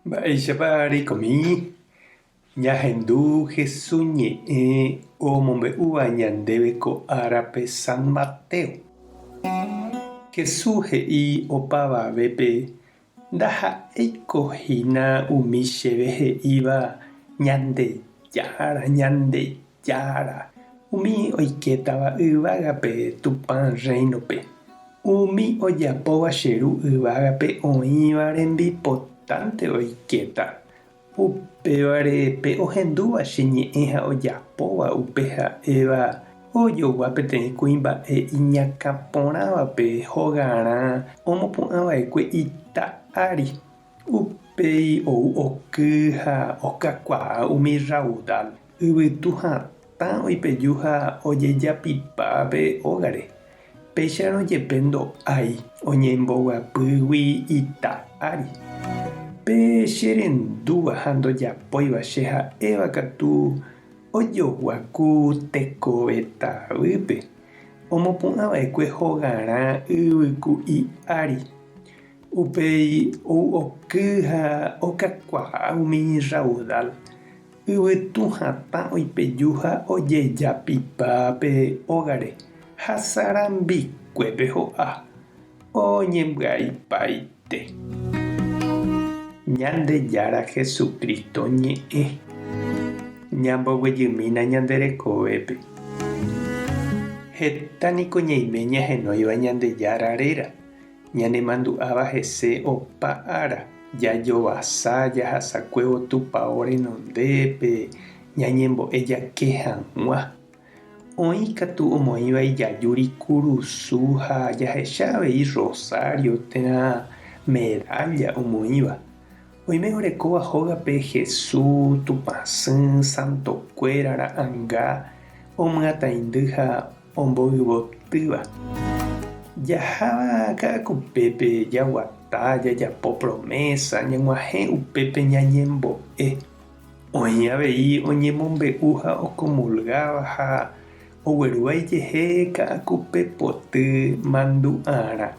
Mba'éichapa reikomi? Ñahendu Hesu ñe'ẽ omombe'úva ñandéve ko árape San Mateo. Hesu he'i opavavépe ndaha'éiko hína umi chéve he'íva Ñandejára, Ñandejára, umi oikétava yvágape Tupã Rréinope. Umi ojapóva che Ru yvágape oĩva rembipotánte oikéta. Upévare pe ohendúva che ñe'ẽ ha ojapóva upe ha'éva ojogua peteĩ kuimba'e iñakã porãvape hogarã omopu'ã va'ekue ita ári. Upéi ou oky ha okakuaa umi raudal, yvytu hatã oipeju ha ojejapipa pe ógare. Péicharõ jepe ndo'ái oñemboguapýgui ita ári. Pe che rendúva ha ndojapóiva che ha'éva katu ojogua ku tekove tavýpe, omopu'ã va'ekue hogarã yvyku'i ári. Upéi ou oky ha okakuaa umi raudal, yvytu hatã oipeju ha ojejapipa pe ógare ha sarambikuépe ho'a, oñembyaipaite. Ñandejára Jesucristo ñe'ẽ, ñamboguejymína ñande rekovépe. Heta niko ñaime ñahenóiva Ñandejára réra. Ñanemandu'áva hese opa ára, jajovasa jahasakuévo Tupao renondépe ñañembo'e jake hag̃ua. Oĩ katu omoĩva ijajúri kurusu ha jahecha avei rosario térã medalla omoĩva. Oime orekóva hógape Hesu, Tupãsy, santokuéra ra'anga omyataindy ha omboyvotýva. Jaháva ka'akupépe jaguata, jajapo promésa, ñag̃uahẽ upépe ñañembo'e. Oĩ avei oñemombe'u ha okomulgáva ha oguerúva ijehe ka'akupe poty mandu'arã.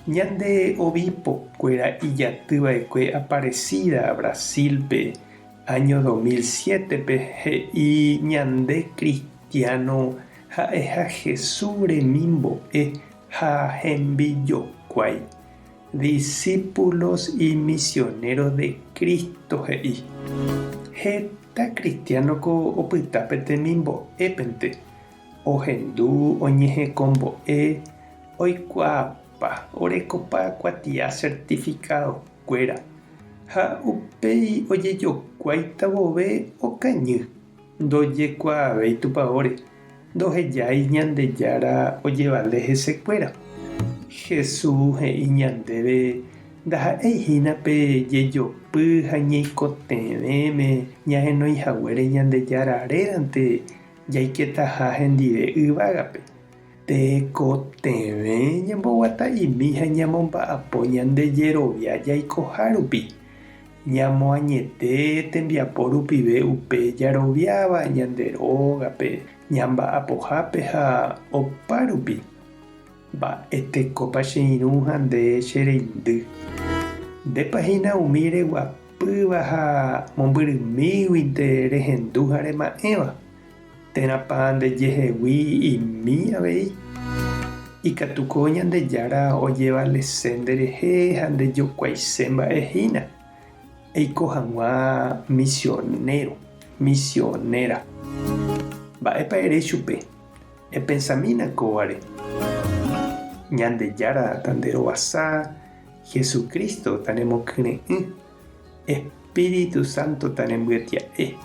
Ñande obispo-kuéra ijatyva'ekue Aparecida, Brasil-pe, áño 2007-pe he'i ñande kristiáno ha'eha Jesús remimbo'e ha hembijokuái, discípulos y misioneros de Cristo he'i. Heta kristiánoko opyta pe temimbo'épente, ohendu, oñehekombo'e, oikuaapa, orekopa kuatia certificado-kuéra. Ha upéi ojejokuáita vove okañy, ndojekuaavéi tupaóre, ndohejái Ñandejára ojevale hesekuéra. Jesús he'i ñandéve ndaha'éi hína pe jejopy ha ñeikotevẽme ñahenói haguére Ñandejára rérante jaiketaha hendive yvágape. Tekotevẽ ñamboguata'imi ha ñamomba'apo ñande jerovia jaikoha rupi, ñamoañete tembiapo rupive upe jaroviáva ñande rógape, ñamba'apohápe ha opa rupi. Mba'etekópa che irũ ha nde che reindy. Ndépa hína umi reguapýva ha mombyrymíguinte rehendu ha rema'ẽva? Térãpa ndejehegui imi avei? Ikatúko Ñandejára ojevalese nderehe ha ndejokuaise mba'e hína, eiko hag̃ua misionéro, misionéra. Mba'épa ere chupe? Epensamína kóvare. Ñandejára tanderovasa, Jesucristo tanemokyre'ỹ. Espíritu Santo tanembyetia'e,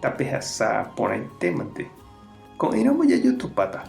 tapehasa porãitémante. Ko'ẽramo jajotopáta.